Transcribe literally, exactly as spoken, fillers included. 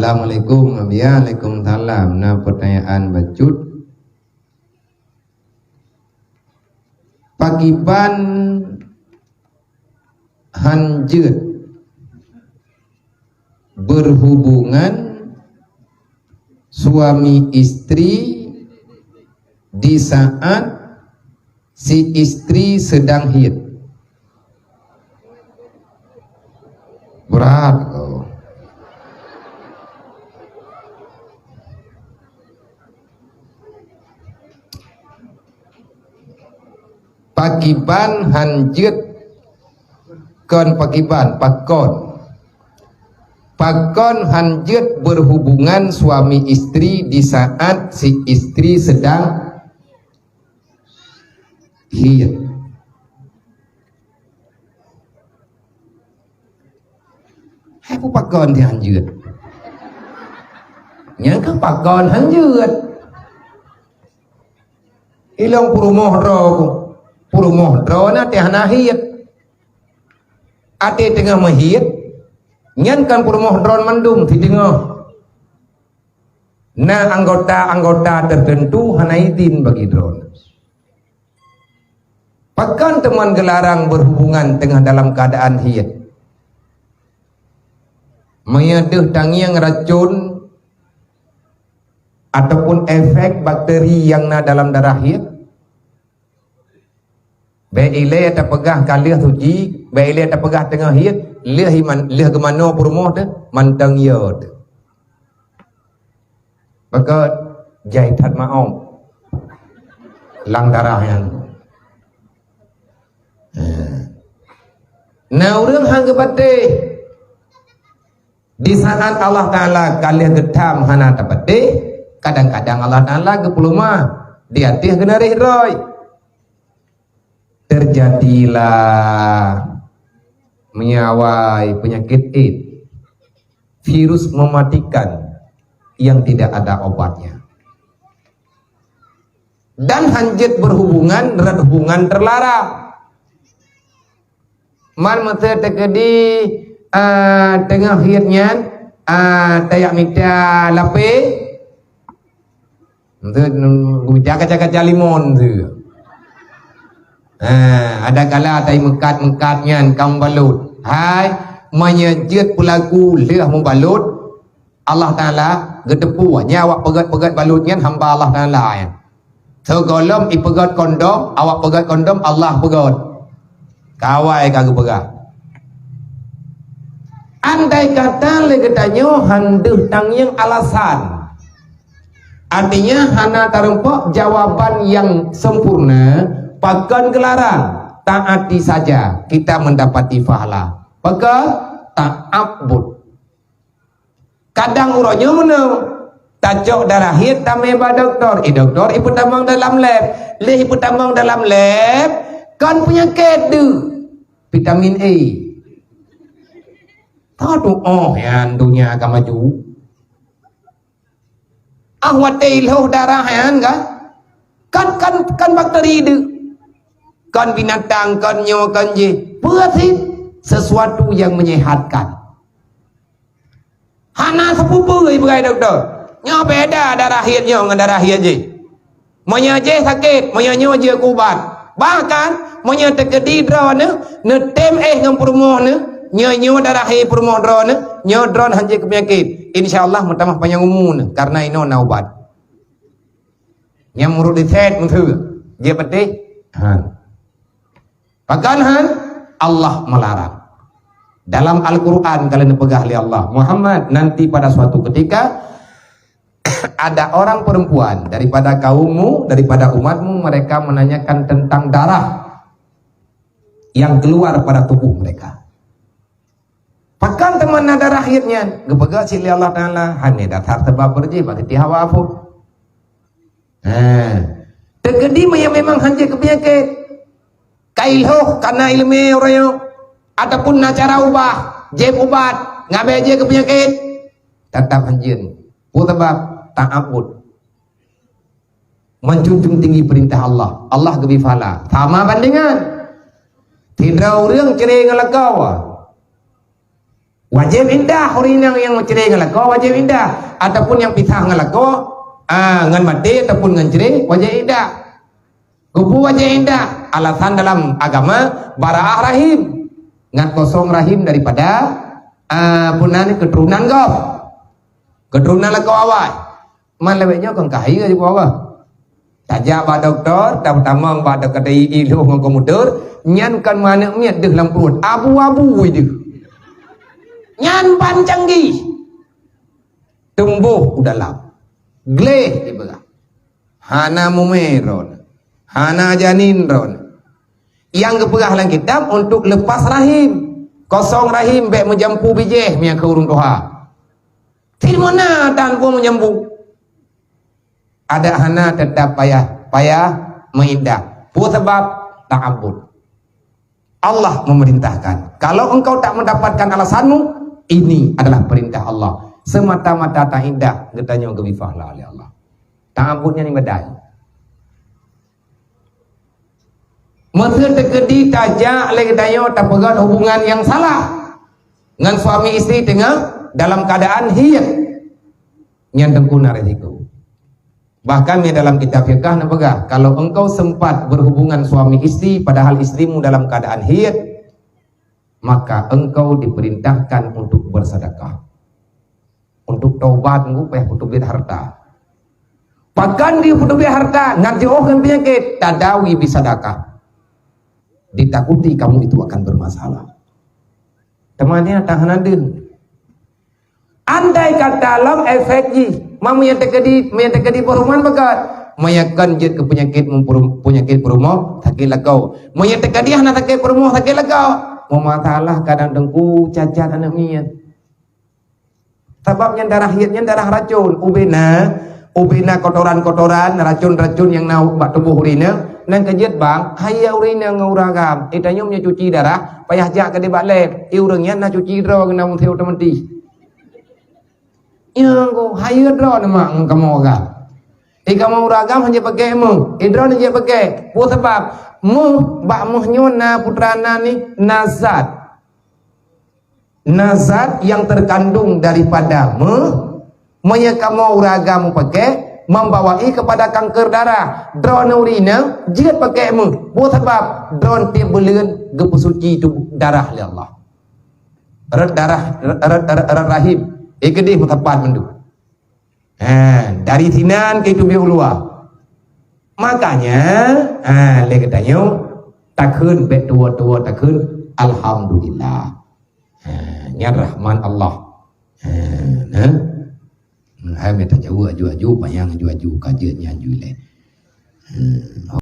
Assalamualaikum, Abiya. Waalaikumsalam. Na pertanyaan bacut. Pakiban hanjeuet berhubungan suami istri di saat si istri sedang haid? Berat kau. Pakiban hanjeuet, kon pakiban, pakon. Pakon hanjeuet berhubungan suami istri di saat si istri sedang haid? Hai, peue pakon hanjeuet? Nyan kan pakon hanjeuet. Ilong peurumoh droe ku. Peurumoh droe na teuh hana haid. Até teungoh meuhaid, nyan kan peurumoh droe mandum sideungoe. Na anggota-anggota tertentu hana idin bagi droe. Pakon teuma geularang berhubungan teungoh dalam keadaan haid? Meunyoe deuh tangieng racun ataupun efek bakteri nyang na dalam darah haid, bék ilée tapeugah ka lheueh suci, bék ilée tapeugah teungoh haid, lheueh iman, lheueh geumanoe peurumoh teuh, mantong yo teuh. Pakon jai that maob lam darah nyan. Na ureuëng han geupatéh. Di saat Allah Taala ka lheueh geutam hana tapatéh, kadang-kadang Allah Taala geupeulumah di ateueh geunaréh droe. Terjadilah meunyoe awai peunyakét AIDS, virus mematikan yang tidak ada obatnya. Dan hanjeuet berhubungan rot hubungan terlarang. Man meusé teukeudi, a, teungoh haid nyan, a, tajak mita lapée, meusé, meusé kaca-kaca limon tu. Ha, ada kala tai meukat-meukat nyan ka mubalot. Hai, meunyoe jeuet peulaku lheueh mubalot, Allah Taala geuteupeue, nyan awak peugét-peugét balot nyan hamba Allah Taala nyan. Sigohlom ipeugét kondom, awak peugét kondom, Allah peugét. Ka awai ka geupeugah. Andai kata lé geutanyoe han deuh tangieng alasan, artinya hana tarumpok jawaban nyang sempurna, pakon geularang, taati saja, kita mendapati pahala. Pakon? Ta'abbud. Kadang uroe nyoe meunoe, tacok darah haid tamé bak dokto, eh, dokto ipeutamong dalam lab. Lheueh ipeutamong dalam lab, kon peunyakét deuh, vitamin E. Tho tuoh nyan donya ka maju. Ah, watée ilhoh darah nyan ka, kan, kan, kan bakteri deuh, kon binatang, kon nyoe, kon jéh, peue cit sesuatu nyang menyehatkan. Hana sapeue-peue ipeugah dokto. Nyoe beda darah haid nyoe ngon darah haid jéh. Meunyoe jéh sakét, meunyoe nyoe jeuet keu ubat. Bahkan, meunyoe teukeudi droeneuh neutem éh ngon peurumoh neuh, nyoe, nyoe darah haid peurumoh droeneuh, nyoe droeneuh han jeuet keu peunyakét. Insya Allah meutamah panyang umu neuh, karena inoe na ubat. Nyang meurot riset meusu, jeuet patéh? Han. Pakon han? Allah melarang. Dalam Al-Quran ka lheueh neupeugah lé Allah, "Muhammad, nanti pada suatu ketika ada orang perempuan daripada kaummu, daripada umatmu, mereka menanyakan tentang darah yang keluar pada tubuh mereka." Pakon teuma na darah haid nyan? Geupeugah cit lé Allah Taala, hana dasar sabab beureuji bak geutih hawa phon. Ha. Teukeudi meunyoe memang han jeuet keu peunyakét, ka ilhoh kana ileumé uroe nyoe, ataupun na cara ubah, jieb ubat, ngon abée jeuet keu peunyakét, teutap han jeuet. Peue sabab? Ta'abbud. Menjunjung tinggi perintah Allah. Allah geubri pahala. Sama bandengan. Sidroe ureuëng cre ngon lakoe. Wajéb iddah ureueng inong nyang meucre ngon lakoe, wajéb iddah. Ataupun nyang pisah ngon lakoe, ah, ngon maté ataupun ngon cre, wajéb iddah. Keupeue wajéb iddah? Alasan dalam agama, bara'ah rahim. Ngat kosong rahim daripada, ah, peue nan, keuturonan gob. Keuturonan lakoe awai. Man lawét nyoe kon kaya jipeugah. Tajak bak dokto, tamong bak dokto, i-, ilhôh ngon komputer, nyan kon meuaneuk miet deuh lam pruet, abu-abu deuh. Nyan ban canggih. Tumboh u dalam. Gleh jipeugah. Hana mumé droeneuh. Hana janin droeneuh. Nyang geupeugah lam kitab untuk lepas rahim. Kosong rahim, bék meujampu bijéh, meunyo keu ureueng tuha. Cit meunan tan peue meujampu. Adak hana, tetap payah, payah meuiddah. Peue sabab? Ta'abbud. Allah memerintahkan. Kalau engkau tak mendapatkan alasanmu, ini adalah perintah Allah. Semata-mata taiddah, geutanyoe geubri pahala lé Allah. Ta'abbud nyan ibadat. Meuseuti teukeudi tajak lé geutanyoe tapeugöt hubungan nyang salah ngon suami istri teungoh dalam keadaan haid. Nyan teungku na risiko. Bahkan di dalam kitab fiqah neupeugah, kalau engkau sempat berhubungan suami istri padahal istrimu dalam keadaan haid, maka engkau diperintahkan untuk bersedekah. Untuk taubat ngon payah peuteubiet harta. Pakon di peuteubiet harta, ngat jiôh ngon peunyakét, tadawi bisadakah. Ditakuti kamu itu akan bermasalah. Teuma nyan tahan adeueng. Andai kata lom efek jih, ma meunyo teukeudi, meunyo teukeudi peurumoh beugöt, meunyo kon jeuet keu peunyakét meupeuru-, peunyakét peurumoh, sakét lakoe. Meunyo teukeudi hana sakét peurumoh, sakét lakoe. Meumasalah kadang teungku cacat aneuk miet. Sabab nyan darah haid nyan darah racun. Ubena, ubena kotoran-kotoran, racun-racun nyang na bak tuboh ureueng inong, nyan ka jeuet bang, hayeue ureueng inong ngon ureueng agam. Eh, tanyoe meunyo cuci darah, payah jak keudeh bak lab. Eh, ureueng nyan na cuci droe keunan meusé otomatis. Nyan keuh, hayeue droe neuh mak ngon kamoe agam. Eh, kamoe ureueng agam hana jipakè meuh. Eh, droe na jipakè. Peue sabab? Meuh, bak meuh nyoe na putra na ni, na zat. Na zat nyang terkandung daripada meuh, meunyo kamoe ureueng agam meupakè, membawai kepada kanker darah. Droeneuh ureueng inong jeuet pakè meuh. Peue sabab? Droeneuh tiep buleuen geupeusuci tuboh darah lé Allah. Rot darah, rot, rot, rot, rot rahim. Eh, keudeh meusapat mandum. Ha, dari sinan ka iteubiet u luwa. Makanya, ha, lé geutanyoe takheun bék tuwoe-tuwoe takheun, "Alhamdulillah." Ha, nyan rahmat Allah. Ha, nah. Hai mita jaweueb aju-aju, panyang aju-aju, ka jeuet nyan aju ilée. Ha.